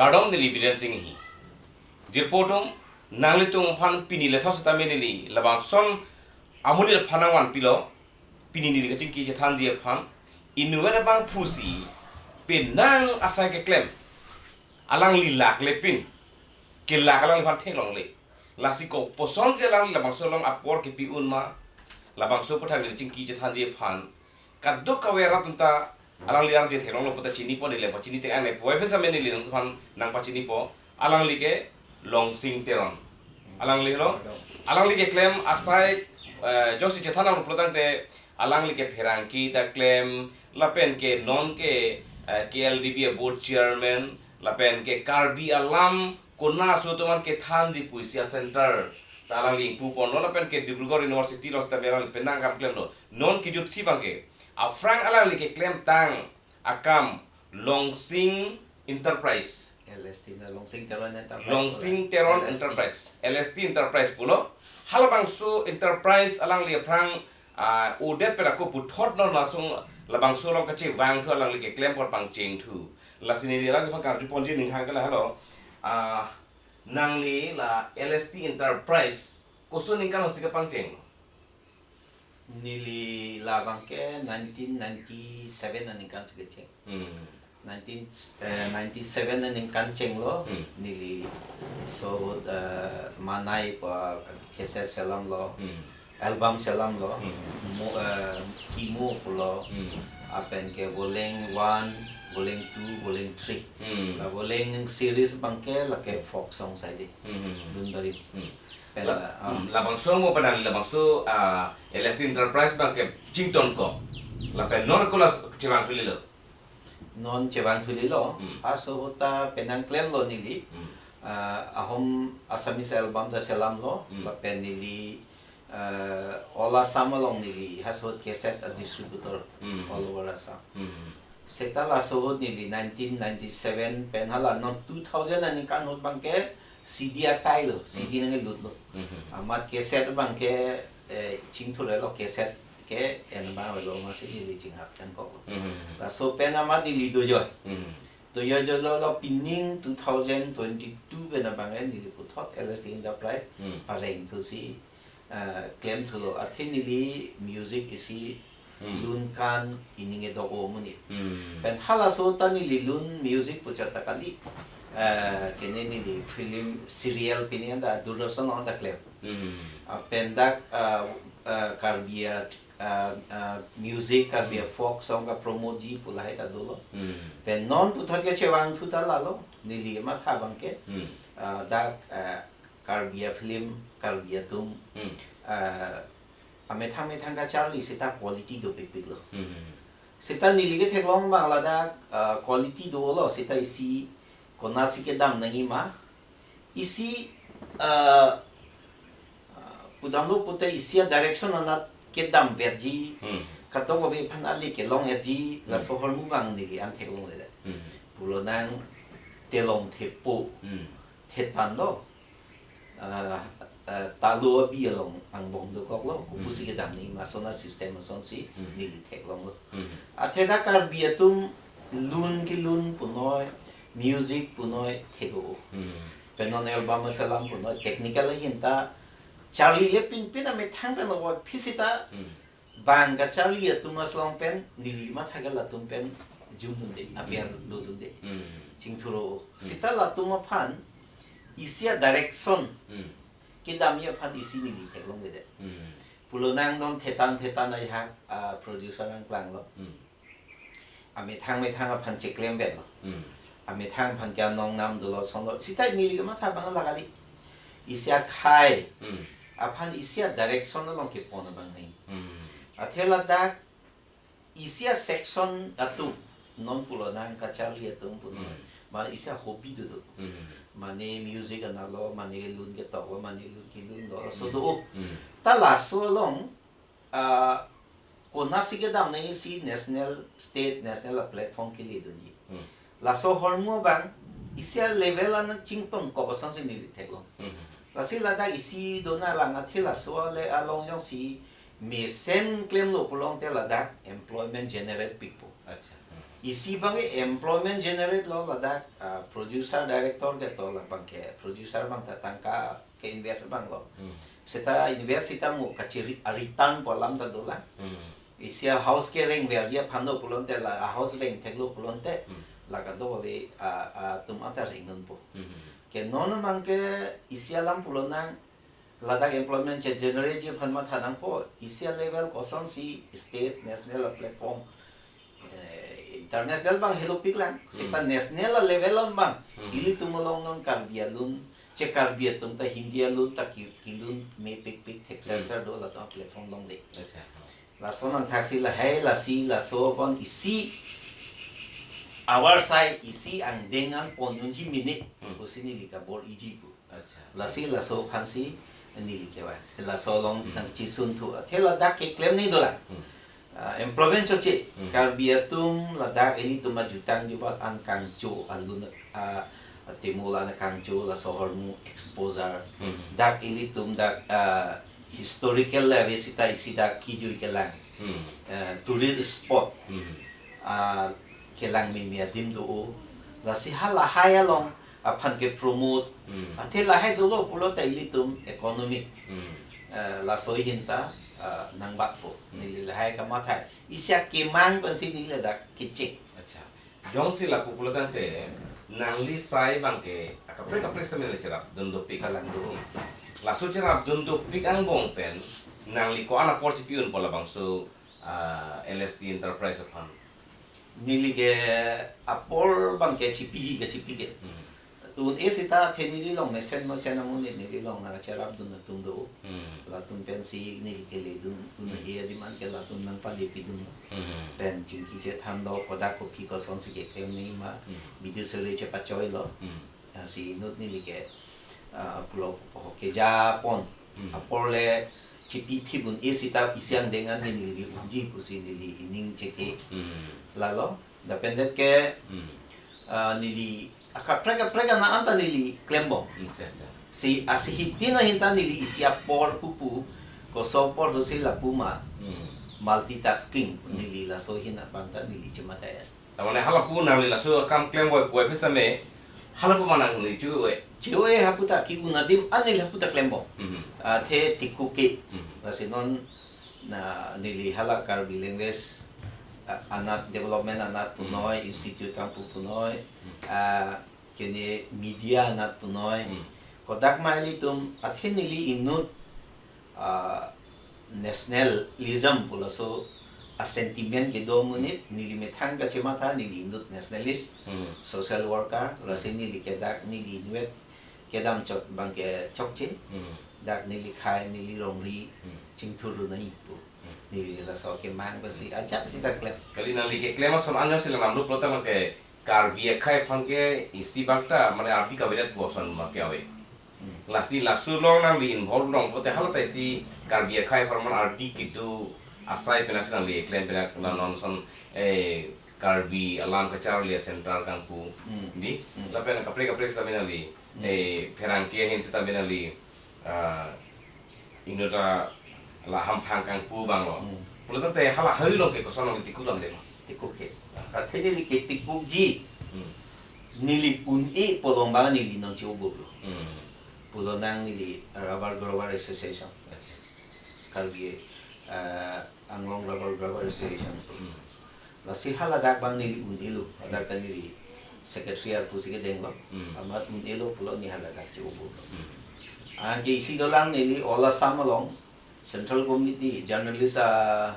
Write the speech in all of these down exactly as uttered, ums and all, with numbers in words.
Kardom, neli Biren Sing hi. Jirpo atum, nanglitum aphan pini lethot setame neli labangson amonit aphan nangvanpilo, pini neli kachingki chethanji aphan, inutvet abangphu si penang asai keklem, alangli lak le pin, kelak alangliphan theklongle. Lasi koposon si alangli labangso along apor kepi un ma, labangso aputhak neli chingki chethanji aphan, kadokave arat atum ta alangli arje theklonglo puta chinipo, neli pachini te ane puvoiphit setame neli nangtumphan nangpachinipo. Alangli ke Longsing Teron. Alangli lo, alangli keklem asai, eh, jongsi chethan nanglo pulotangte, alangli ke pherangke ta klem, lapen ke non ke, eh, K L D B a board chairman, lapen ke Karbi alam kona aso atum an kethanji pusi a-center ta alangli ingpuponlo, lapen ke Dibrugarh University along setame alangli penang akam klemlo. Non kejutsi abangke aphrang alangli keklemtang akam Longsing Enterprise. L S T na Longsing Teron Enterprise Longsing pula. Teron L S T. Enterprise, L S T Enterprise pulo. Halabangso enterprise alangli aphrang, ah, odet pen ako puthot non langsung labangso along kachevangthu, alangli keklem apor pangchengthu. Lasi neli alangliphan karjuponji ning hang ke lahelo. Ah, nangli la L S T Enterprise koson aningkan si kepangcheng? Neli labangke nineteen ninety-seven aningkan si kecheng. Hmm. Nineteen, eh, ninety-seven aningkan chenglo, Hmm. neli so, eh, Manai pa cassette selamlo, Hmm. album selamlo, Hmm. mo, eh, Kimo pulo, Hmm. lapen ke Voleng one, Voleng two, Voleng three. Hmm. La Voleng series abangke lake folk song saidi. Hmm. Dunbari. Hmm. Pen La, la, ah. hmm, labangso mo penang labangso, ah, L S T Enterprise abangke chingtonkok. Lapen non kola chevangthulilo? Non chevangthulilo. Hmm. Aso ahut ta penang klemlo neli. Hmm. Ah, ahom Assamese album ta selamlo. Hmm. Lapen neli, ah, all Assam along neli aso ahut cassette a distributor Hmm. all over Assam. Hmm. Seta laso ahut neli nineteen ninety-seven pen hala non two thousand aningkan ahut abangke C D akailo, C D Hmm. nanglutlo. Hmm. Amat cassette abangke, eh, chingthurelo, cassette ke en abang avelo, masi neli chinghap tangkoklo. Hmm. Laso pen amat neli dojoy. Hmm. Dojoy dojoy lo, pining two thousand twenty-two pen abang neli puthot L S T Enterprise Hmm. parengthusi, eh, klemthulo. Athe neli music isi Hmm. lun kan ining edo-o amonit. Hmm. Pen halaso ta neli lun music pu chot ta kali. Eh, kene neli film serial pini anta Doordarshan anta klem. Hmm. Lapen dak, eh, eh, Karbi a, eh, eh, music, Karbi a Hmm. folk song ka promote ji pu lahai ta dolo. Hmm. Pen non puthot kechevangthu ta lalo, neli matha abangke. Hmm. Eh, dak, eh, Karbi a film, Karbi atum, Hmm. eh, amethang methang kacharli seta quality dopikpiklo. Hmm. Seta neli ketheklong abang ladak, eh, quality dolo, seta isi konatsi kedam nangji ma. Isi, eh, eh, pudamlo pute isi a direction anat kedam verji, Hmm. kadokave aphan ale kelong verji, Hmm. laso ahormu abang neli an theklongle. Hmm. Pulo nang telong thepo, Hmm. thetan lo. Ah, ah, talo abi along angbong dokoklo, kopusi Hmm. kedam nangji ma, ason a system asonsi Hmm. neli theklonglo. Hmm. Athe dak Karbi atum lun kelun punoi, music punoi thek-o. Hmm. Pen non album selam punoi, technical ahin ta charlile pinpin amethang pen lo, phi seta Hmm. bang kacharli atum ason pen, neli matha ke latum pen jumdunde, aber Hmm. dodunde. Hmm. Chingthuro. Hmm. Seta latum aphan isi a direction Hmm. kedamji aphan isi neli theklongledet. Hmm. Pulo nang non thetan thetan ajahak, ah, producer nangklanglo. Hmm. Amethang methang aphan cheklem vetlo. Hmm. Amethang aphan ke anong nam dolo sonlo. Seta neli matha abang la kali. Isi akhai Hmm. aphan isi a direction along kepon abang nangji. Hmm. Athe ladak isi a section atum, non pulo nang kacharli atum pulo. Hmm. Ma isi a hobby dodo. Hmm. Mane music analo, mane lun ketoklo, mane lun kelunlo, laso Hmm. do. Hmm. Ta laso along, ah, konatsi kedam nangji si national, state, national a platform keledunji. Hmm. Laso ahormu abang, isi a level an chingtonkok asonsi neli theklong. Hmm. Lasi ladak isi dona lang athe laso ale along jongsi mesen klemlo pulote ladak employment generate pikpo. Acha. Hmm. Isi abang ke employment generate lo ladak, ah, producer director ke to labang ke producer abang ta tangka ke invest abang lo. Hmm. Seta invest seta mo kachiri a return pu alam ta dolang. Hmm. Isi a house kereng ver ya phano pulote la a house reng theklo pulote Hmm. la kado ave, ah, ah, atum anta reng non po. Hmm. Ke non abang ke isi alam pulo nang ladak employment ke generate ji aphan matha nangpo, isi a level kosonsi state, national a platform, eh, international abang helopik lang, seta Hmm. national a level along abang, Hmm. ilitum along non Karbi alun, che Karbi atum ta Hindi alun ta ki-, kilun mepikpik thek Hmm. serser do latum platform longle. Acha. Laso nangthaksi lahai lasi laso abang isi avar sai isi angdeng an pon unji mene Hmm. pusi neli kabor-iji pu. Acha. Lasi laso aphansi neli kevang. Laso along Hmm. nangchisun thu. Athe ladak keklem ni dolang. Hmm. Ah, employment choche. Hmm. Karbi atum ladak ilitum ajutang jubat an kangcho alun, ah, atimul an kangcho laso ahormu exposure. Hmm. Dak ilitum dak, ah, historical level seta isi dak kijui kelang. Hmm. Ah, tourist spot. Hmm. Ah, kelang mimi adim do o. Lasi halahai along aphan ke promote. Hmm. Athe lahai dolo pulote ilitum economic. Hmm. Eh, laso ahin ta, eh, nangbatpo. Hmm. Neli lahai kamathai. Isi akemang pensi neli ladak kechek. Acha. Jongsi lapu pulo tangte, nangli sai abang ke, akaprek kaprek sitame nangli cherapdun dopik. Kalang do. Hmm. Laso cherapdun dopik angbong pen, nangli ko-an apor chipi-un po labangso, ah, L S T Enterprise aphan. Neli ke apor abang ke chipiji ke chipi ke. Hmm. Un-e seta athe neli along mesen mesen amonit neli along nangcherapdun atum do. Hmm. Latum pensi neli keledun, un Hmm. e adim an ke latum nangpalepidun. Hmm. Pen chingki chethan do, kodak kopi kosonsi keklem nangji ma, Hmm. video sere chepachoi lo. Hmm. Lasi inut neli ke, ah, pulo pupo ke japon. Hmm. Apor le chipi thip un-e seta isi angdeng an neli unji pusi neli ining cheke Hmm. lalo. Lapen det ke, Hmm. ah, neli akaprek kaprek ana anta neli klembom. Hmm, acha, acha. Si asi hitin ahin ta neli isi apor pupu, koso apor husi lapu ma, Hmm. multitasking, Hmm. neli laso ahin abang ta neli chematai. Tamane halapu nangli laso akam klem boi boi pisa me, halapu ma nangli chu-e. Chu-e hapu ta ke-un adim an neli hapu ta klembom. Mhm. Athe tikuk ke. Mhm. Lasi non na neli hala Karbi language, ah, anat development anat Hmm. punoi, institute kangpu punoi, Hmm. ah, kene media anat punoi. Hmm. Kodak ma ilitum athe neli inut, ah, nationalism pu laso a sentiment kedo amonit, neli methang kachematha neli inut nationalist, Hmm. social worker, lasi neli ke dak neli inut kedam chot abang ke chokche, Hmm. dak neli khei, neli rongri, Hmm. chingthur nangji pu. Hmm. Neli laso akemang pensi ajat seta klem. Kali nangli keklem ason anyo si langdamlo pulote abang ke Karbi akhei aphan ke isi bak ta, mane ardi kavedet pu ason ma ke ave. Hmm. Lasi laso along nangli involve long pulote hala ta isi Karbi akhei apharman ardi kedo asai penasi nangli klem penak na non ason, eh, Karbi alam kacharli a-centre kangpu. Hmm. Di? Hmm. Lapen kaprek kaprek sitame nangli, Hmm. eh, pherangke ahin sitame nangli, ah, inut ta la hamphang kangpu abang lo. Hmm. Pulo tangte hala hei along ke koson nangli tikuk lam de ma? Tikuk ke. Athe neli ke tikukji. Hmm. Neli un-e pu along abang neli non che-obur lo. Hmm. Pulo nang neli Rubber Grower Association. Acha. Karbi, eh, Anglong Rubber Grower Association. Hmm. Lasi haladak abang neli un-e lo. Hadak kan neli secretary arpu si kedeng lo. Hmm. Amat un-e lo pulo neli haladak che-obur lo. Hmm. Anke isi dolang neli All Assam along Central Committee, journalist, ah,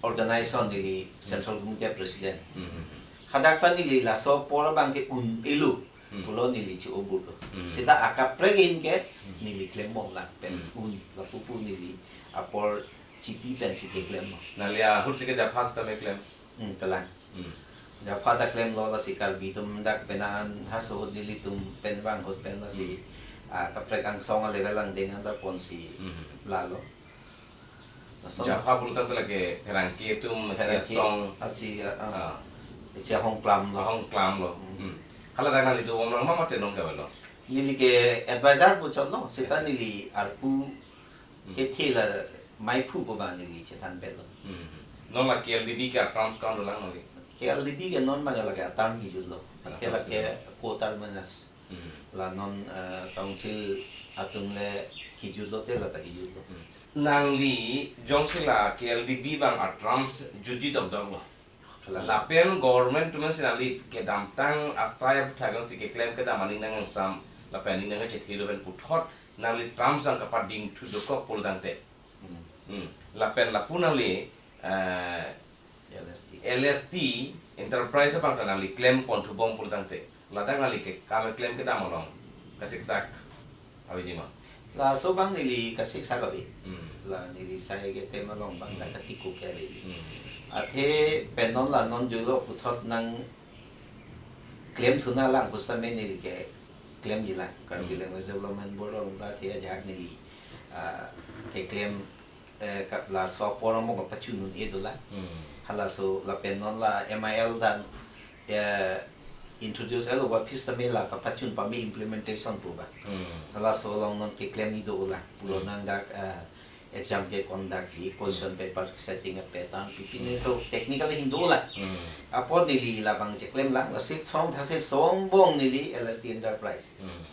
organization neli Central Committee president. Hmm. Hadak ta neli laso apor abang ke un-e lo. Hmm. Pulo neli che-obur lo. Hmm. Seta akaprek ahin ke Hmm. neli klembom lang pen Hmm. un lapu pu neli apor chipi pensi keklem lo. Nangli ahut si ke Jaipha sitame klem? Hmm, kalang. Hmm. Jaipha ta klem lo lasi Karbi atum dak penan haso ahut nelitum pen vang ahut pen lasi, Hmm. ah, kaprek angsong a-level angdeng anta ponsi Hmm. lalo. Lason Jaipha pulo tangte lake pherangke atum, pherangke, asi asong. Asi, ah, ah. Ah. Asi ahong klam lo. Ahong klam lo. Hmm. Hmm. Haladak nangli dobom lang ma mate non ke avelo? Neli ke advisor pu chot lo, seta Hmm. neli arpu Hmm. kethe la maiphu pu abang neli chethan pet lo. Hmm. Non la K L D B ke a-terms ko-an dolang nangli? K L D B ke non abang lake a-term kijutlo. Athe lake co-terminus. Hmm. La non, eh, council atum le kijutlo te la ta kijutlo. Hmm. Nangli jongsi la K L D B abang a-terms jutji dokdoklo. Kalang. Lapen government atum si nangli kedamtang asai aphuthak si keklem kedam aning nangkangsam, lapen aning nangkachethe lapen puthot nangli terms abang kapadingthu dokok pulotangte. Hmm. Hmm. Lapen lapu nangli, eh, L S T. L S T Enterprise abang ta nangli klemponthu bom pulotangte. Ladak nangli ke kam keklem kedam along kasiksak ave ji ma? Laso abang neli kasiksak ave. Hmm. La neli sai keklem along abang ta Hmm. katiko ke ave. Hmm. Athe pen non la non julo puthot nang klemthu nanglang pusitame neli keklemji lang. Karbi Hmm. Language Development Board along ta athe ajahak neli, ah, keklem, eh, ka-, laso apor angbong kapachun un-e dolang. Hmm. Halaso lapen non la M I L dan, eh, introduce elo ba phis tame la kapachun pame implementation pu ba. Hmm. Halaso along non keklemji dolang. Pulo Hmm. nang dak, eh, exam ke-conduct ji, question Hmm. paper setting a-pattern, pi pi Hmm. ne so technical ahin dolang. Hmm. Apot neli labang cheklem lang, lasi song thasi song angbong neli L S T Enterprise. Hmm.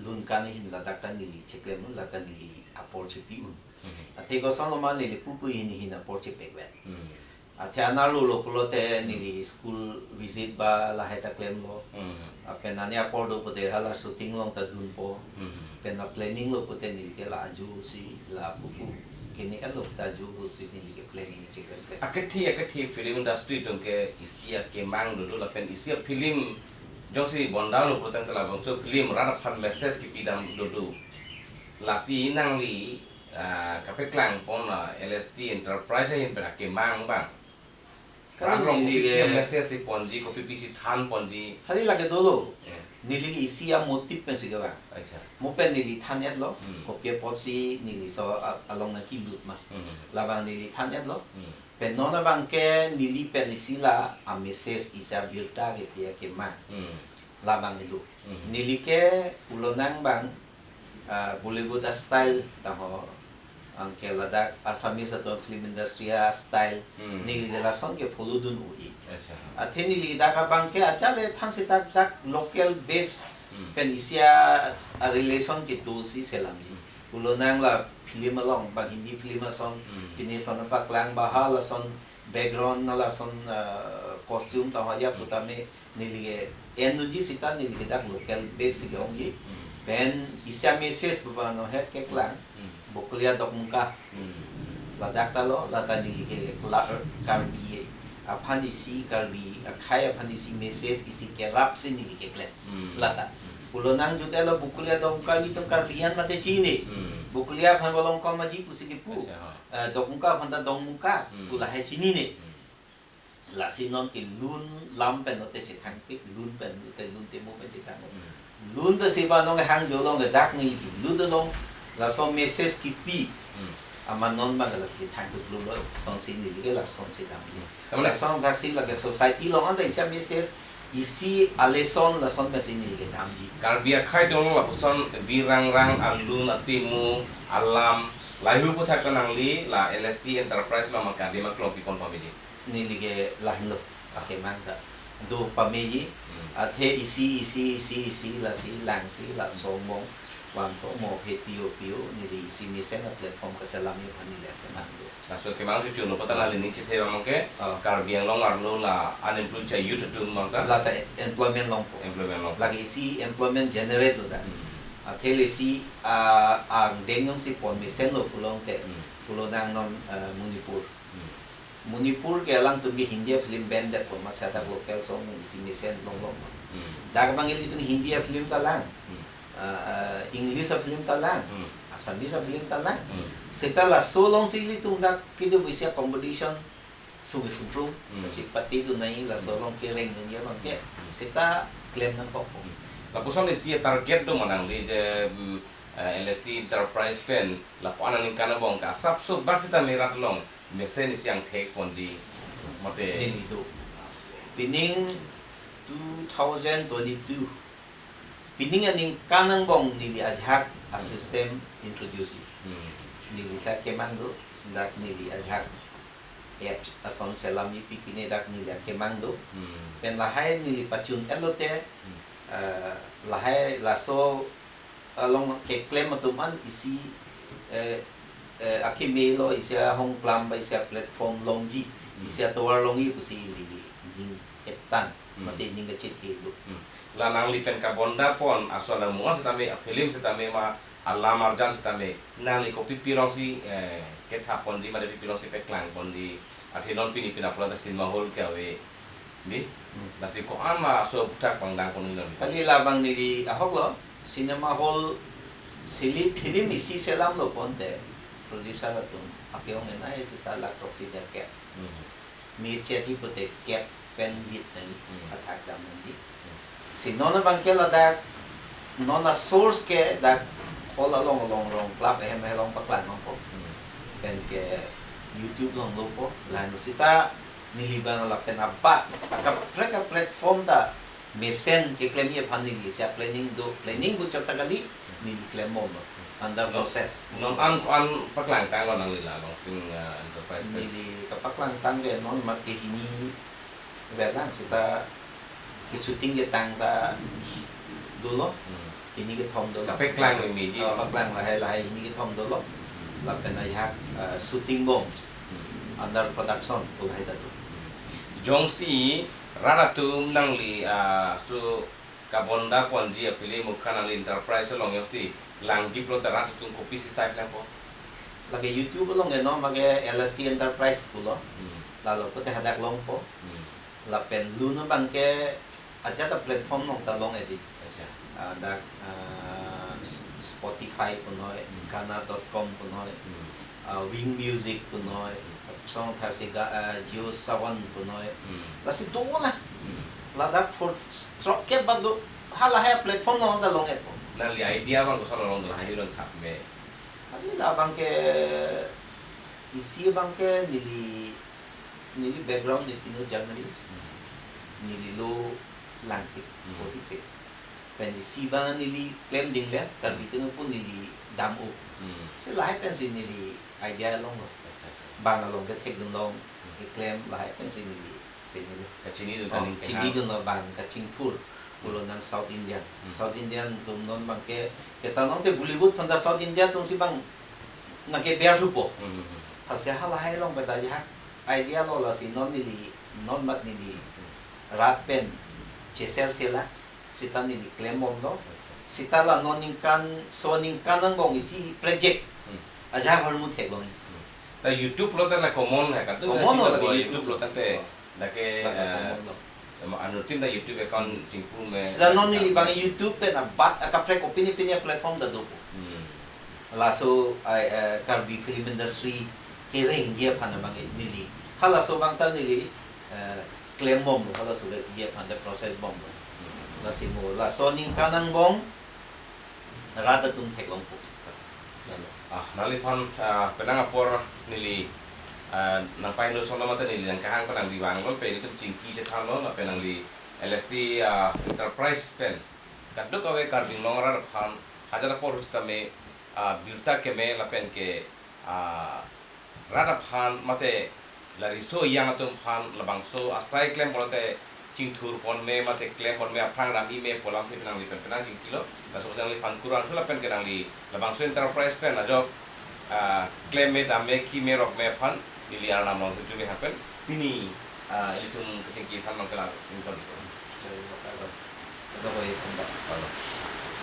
Lun kan ahin ladak ta neli cheklem un, la ta neli apor chepi un. Hmm. Athe koson lo ma neli pupu ahin ahin apor chepek vet. Hmm. Athe anerlo lo pulote neli school visit ba lahai ta klemlo. Hmm. Lapen ani apor do pute hala shooting along ta dunpo. Hmm. Pen la planning lo pute neli ke la ajo si la pupu kene alo ta ajo si neli ke planning cheklem ke. Akethi, akethi film industry atum ke isi akemang dodo lapen isi film jongsi bondalo putang labangso film rat aphan message kipi dam dodo. Lasi nangli, ah, kapeklangpon la L S T Enterprise ahin pen akemang abang. Kali ran neli kopi ke message si ponji, kopi pisi thanponji. Kali lake dolo. Eh. Neli ke isi a-motive pensi kevang. Acha. Mo pen neli than-etlo. Hmm. Kopi apotsi neli so a-, along nangkelut ma. Hmm. Labang neli than-etlo. Hmm. Pen non abang ke neli pen isi la a-message isi abirta kepi akemang. Hmm. Labang idu. Hmm. Neli ke pulo nang abang, ah, Bollywood a-style taho, anke ladak Assamese atum film industry a-style, Hmm. neli ke lason ke-follow dun un-e. Acha. Athe neli dak abang ke ajat le thansi dak dak local base Hmm. pen isi a-relation kedo si selamji. Hmm. Pulo nang la film along, bang Hindi film ason, Hmm. pine son paklang ba halason background halason, ah, costume taho ya Hmm. putame neli ke en unji seta neli ke dak local base si ke-ongji. Hmm. Pen isi a-message pu ba no het keklang. Hmm. Bokolia Dokmoka. Hmm. Ladak ta lo, la ta neli ke kla-, Karbi aphan isi, Karbi akhei aphan isi message isi kerap si neli keklem. Hmm. La ta. Hmm. Pulo nang jut-etlo Bokolia Dokmoka ilitum Karbi an mate chini. Hmm. Bokolia aphan bolong kom aji pusi kepu. Acha, ha. Eh, Dokmoka aphan ta Dongmoka, Hmm. pu lahai chinine. Hmm. Lasi non ke lun lam pen lote chethangpik, lun pen lote lun temo pen chethang. Hmm. Lun pensi ba non hang jolong ke dak neli kelut along, laso message kipi. Hmm. Amat non abang la chethangpik lun lo, sonsi neli ke lasonsi dam. Hmm. Tamane lason daksi lake society along anta isi a-message, isi a-lesson lason pensi neli kedamji. Karbi akhei atum lapuson birangrang alun atimo alam lahei aputhak ta nangli la L S T Enterprise along ma kardom aklong pipon pamedi. Neli ke lahenlo, akemang ta do pameji. Hmm. Athe isi, isi, isi, isi, lasi, langsi, la Hmm. song angbong, vantong mo phe pio pio, neli isi mesen a-platform kaselamji aphan neli akemang do. Laso kemang si chunlo pata nangli ning chethe abang ke, Ah. Karbi Anglong arlo la unemployed cha youth atum abang ta? La ta employment longpo. Employment longpo. Lake isi employment generate lo ta. Hmm. Athe lasi, ah, angdeng jongsi pon mesen lo pulote, Hmm. pulo nang non, ah, Manipur. Hmm. Manipur ke alangtum ke Hindi a-film ban detpo, masa ta Hmm. local song isi mesen longlong. Hmm. Dak abang ilitum Hindi a-film ta lang. Hmm. Ah, ah, English a-film ta lang. Hmm. Assamese a-film ta lang. Hmm. Seta laso alongsi ilitum dak kedo isi a-competition sung sungprung, Hmm. chepate dun nai laso Hmm. along kereng dunji abang ke. Hmm. Seta klem nangkok. Hmm. Lapuson isi target do ma nangli je, hmm, eh, L S T Enterprise pen lapu-an aningkan angbong ke asapso bak seta merat along mesen isi angthek ponji mate. Neli do. Pining two thousand twenty-two. Pining aningkan angbong neli ajahak a-system introduce. Hmm. Neli sa kemang do, dak neli ajahak apps ason selam ipi kine dak neli akemang do. Hmm. Pen lahai neli pachun-etlo te, Hmm. eh, lahai laso along keklem atum an isi, eh, eh, akemelo isi ahongplam ba isi platform longji, Hmm. isi atovar longji pusi neli ning etang, Hmm. mate ning kachethe do. Hmm. La nangli pen kabonda pon ason amu setame, a film setame ma alam arjan setame, nangli kopi pilongsi, eh, kethap ponji, mate pi pilongsi peklang ponji, athe non pini pina pura ta cinema hall ke ave, di? Hmm. Lasi ko-an ma aso aputhak pangdang pon nangli? Kali labang neli ahok lo, cinema hall, sili film isi selam lo pon te, producer atum, akeong enai seta lakh throksi derkep. Hmm. Mi cheti pute kep pen jit nangji, Hmm. athak dam nangji. Hmm. Si non abang ke ladak, non a source ke dak hall along along rong club ahem along paklang nangpo. Hmm. Pen ke YouTube along lopo, lain seta neli abang lapen abat, akaprek a platform ta mesen keklemji aphan neli sia planning do, planning buchot ta kali, neli klembom lo. Under No. process. Non an ko-an paklangtang lo nangli la Longsing, ah, Enterprise pen? Neli kapaklangtang ke non mat ke hini verlang seta ke shooting ketang ta dolo. Hmm. Hini kethom dolo. Kapeklang mimi ji. Ah, paklang lahai lahai hini kethom dolo. Hmm. Lapen ajahak, ah, shooting bom. Hmm. Under production pu lahai ta do. Hmm. Jongsi rat atum nangli, ah, so kabonda ponji a film mukha nangli Enterprise along jongsi langji pulote rat atum kopisi type langpo? Lake YouTube along ke non ma ke L S T Enterprise pulo. Hmm. Lalo pute hadak longpo. Hmm. Lapen lun abang ke ajat a platform along ta long edi. Acha. Ah, dak, ah, S-, Spotify punoi, Hmm. Gaana dot com punoi, Hmm. ah, Wynk Music punoi, song thasi ga, ah, JioSaavn punoi. Hmm. Lasi do la. Hmm. Ladak for stroke ke ba do, halahai platform along ta long-etpo. Nangli idea abang koson along lahai along thap me? Kali labang ke, isi abang ke neli, neli background is, you know, journalist. Hmm. Neli lo langpik, Hmm. poti pe. Pen isi abang neli klem ding le, Karbi Hmm. Tengku neli dam-o. Hmm. Si lahai pensi neli idea longlo. Acha, acha. Bang along kethekdun long, Hmm. keklem lahai pensi neli pini lo. Kachinidun Oh, ta ning kehang. Chinidun lo bang kachingthur. Pulo Hmm. nang South Indian. Hmm. South Indian atum non abang ke, keta non te Bollywood aphan ta South Indian atumsi bang nangkeber thupo. Hmm, hmm, hmm. Halasi halahai along pada ajahak idea lo lasi non neli, non mat neli Hmm. rat pen cheser sela, seta neli klembom lo. Acha. Seta la non ningkan, so ningkan angbong isi project. Hmm. Ajahak ahormu theklong. Hmm. Ta YouTube lo ta la common hai katu. Common lo, lake YouTube lo tangte. Oh. Lake, Lake eh, common lo. Ema anuttin ta YouTube account Hmm. chingpu me. Seta non neli bang YouTube pen abat akaprek opini pini platform ta dopo. Hmm. Laso ai, eh, Karbi film industry kerengji aphan abang neli. Halaso abang ta neli, eh, klembom lo, halaso keji aphan ta process bom lo. Hmm. Lasi mo, laso ningkan angbong rat atum theklongpo. Lalo. Ah, nangliphan, ah, penang apor neli, ah, nangpahingno solo mate neli nangkehang penang dibang lo, pen itum chingki chethanlo, lapen nangli L S T, ah, Enterprise pen kadokave Karbi Anglong arat aphan, hajat apor sitame, ah, birta keme lapen ke, ah, rat aphan mate la riso ejang atum aphan labangso asai klem pulote chingthur pon me mate klem pon me aphrang ram-i me pu alamsi penang neli pen penang chingkilo. Laso penang neli aphan kurvangthu lapen ke nangli labangso Enterprise pen ajok, ah, klem me dam me ki me rok me aphan neli arnam along tuju me hapen pini, ah, ilitum kachingki aphan nangkelang ington. Jadi, apa, apa, apa, apa, apa, apa.